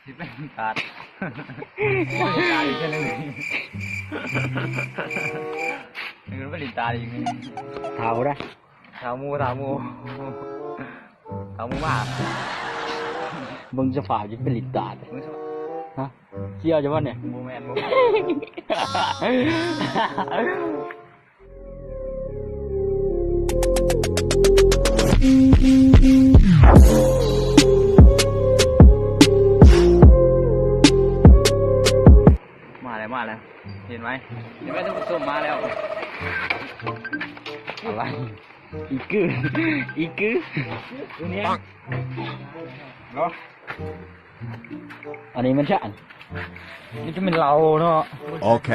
ຊິໄປຫຼິ້ນຕາດ ໄປຫຼິ້ນຕາດອີກເທື່ອໜຶ່ງ ໄປຫຼິ້ນຕາດອີກ ຖາມເດ້ ຖາມໝູ່ ຖາມໝູ່ ຖາມໝູ່ມາ ເບິ່ງສະພາບ ຈະໄປຫຼິ້ນຕາດ ເບິ່ງສະພາບ ຮະ ຊິເອົາຈັ່ງວ່ານີ້ ບໍ່ແມ່ນ ບໍ່ແມ່ນ ມາແລ້ວ ມາແລ້ວ ເຫັນໄໝ ເຫັນໄໝ ທ່ານຜູ້ຊົມ ມາແລ້ວ ອະໄລ ອີກື ອີກື ເນາະ ອັນນີ້ມັນຊະ ນີ້ຈະແມ່ນເຫຼົ້າເນາະ ໂອເຄ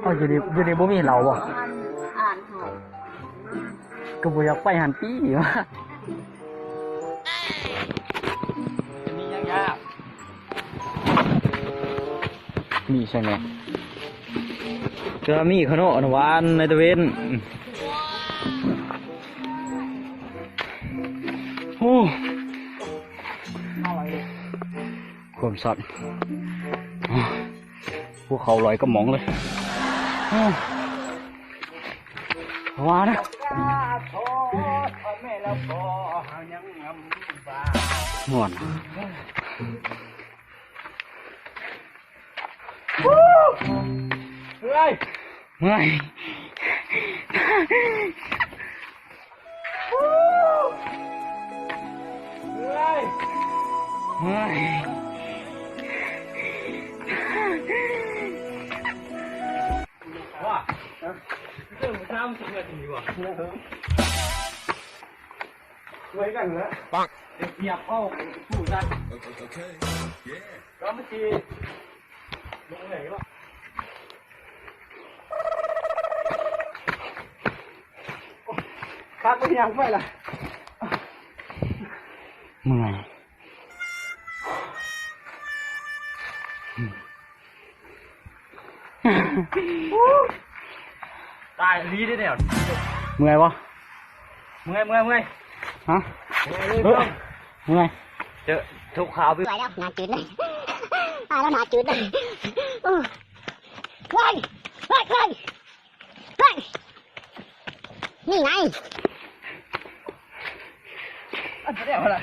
ເອົາ ຢູ່ນີ້ ຢູ່ນີ້ບໍ່ມີເຫຼົ້າບໍ່? ອ່ານເຮົາ ກໍບໍ່ຢາກໄປຫັ້ນຕິວ່າ ມີຫຍັງຢາກ ມີຫຍັງແດ່? ກໍມີຂະໜາດຫວານໃນຕາເວັນ. ໂອ້ ຄວາມສັດ ພວກເຂົາລອຍກະໝອງເລີຍ ໂອ້ ວ່ານະ ຮ້ອນ. ເມື່ອຍ ເມື່ອຍ ເມື່ອຍ ເມື່ອຍ ວ່າ ເອີ ເມື່ອຍຈັງວະ ເມື່ອຍກັນແລ້ວ ປັງ ຫຽບເອົາຜູ້ຊັ້ນ ໂອເຄ ໂອເຄ ເຢ ກໍມັນຊິລົງໄດ້ວະ ຄັກໄປຫຍັງໄປລະ ເມື່ອຍ. ຕາຍອີ່ຫຼີເດ້ແນວນີ້ ເມື່ອຍບໍ່? ເມື່ອຍ ເມື່ອຍ ເມື່ອຍ ຮະ ເມື່ອຍເລີຍ ເອີ ເມື່ອຍ ເຈີທຸກຂາວ ຕາຍແລ້ວ ໜ້າຈືດເລີຍ ຕາຍແລ້ວ ໜ້າຈືດເລີຍ ໂອ້ ເຮີ້ຍ ເຮີ້ຍ ເຮີ້ຍ ເຮີ້ຍ ນີ້ໄງ ອັນດຽວລະ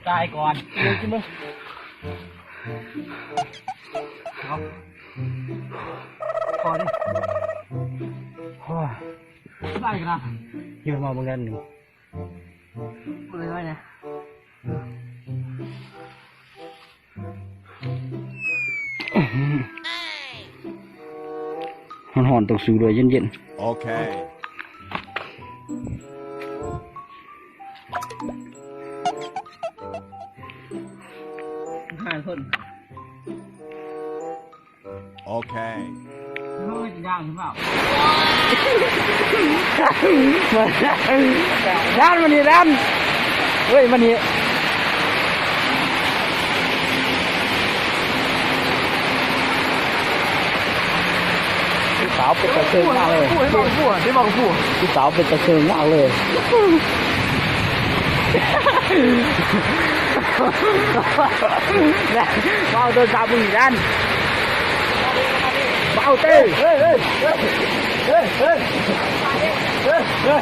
ຕາຍກ່ອນ ເອົາ ພໍເດ້ ໂອ້ຍ ຕາຍກັນນະ ເຍອະມາເບິ່ງກັນນີ້ ເປີດໄວ້ນະ. ຮ້ອນໆ ຕ້ອງສູ້ດ້ວຍເຢັນໆ ໂອເຄ ຫ້າຄົນ ໂອເຄ ເຮີ້ຍ ຍ່າງຂຶ້ນມາ ດັນມານີ້ ດັນ ເຮີ້ຍ ມານີ້ ຜູ້ສາວເປັນຕາເຊີງມາກເລີຍ ຜູ້ ຜູ້ ຜູ້ ຜູ້ສາວເປັນຕາເຊີງມາກເລີຍ. ເວົ້າໂທລະສັບມຶງນັ້ນ ເບົາເຕີ ເຮີ້ຍ ເຮີ້ຍ ເຮີ້ຍ ເຮີ້ຍ ເຮີ້ຍ ເຮີ້ຍ ເຮີ້ຍ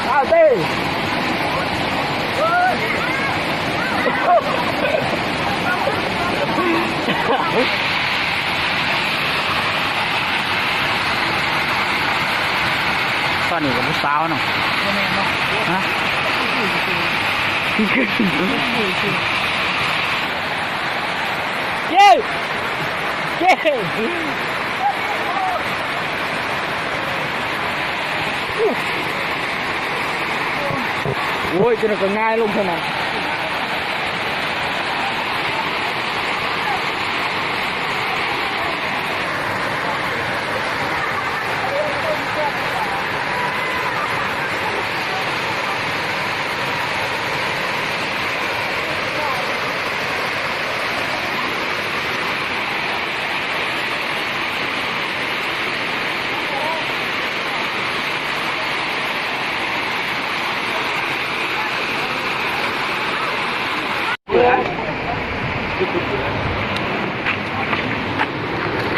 ເບົາເຕີ. ຕອນນີ້ກໍຜູ້ສາວເນາະ ບໍ່ແມ່ນເນາະ ຮະ ເຢ້ ເຢ້ ໂອ້ຍ ຈະໄດ້ກໍຫງາຍລົງເທົ່ານັ້ນ.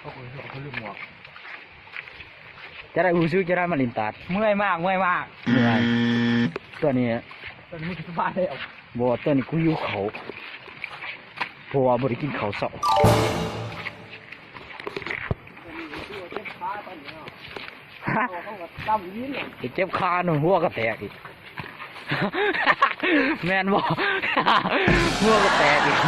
ເຂົາ ເຂົາລືມໝວກ. ຈະໄດ້ຮູ້ສຶກຈະໄດ້ມາຫຼິ້ນຕາດ. ເມື່ອຍມາກ ເມື່ອຍມາກ. ເມື່ອຍ. ຕອນນີ້ ຕອນນີ້ສະບາຍແລ້ວ. ບໍ່ ຕອນນີ້ກູຫິວເຂົ້າ ເພາະວ່າບໍ່ໄດ້ກິນເຂົ້າເຊົ້າ. ໄປເຈັບຂາໜູ ຫົວກະແຕກອີກ. ແມ່ນບໍ່? ຫົວກະແຕກອີກ.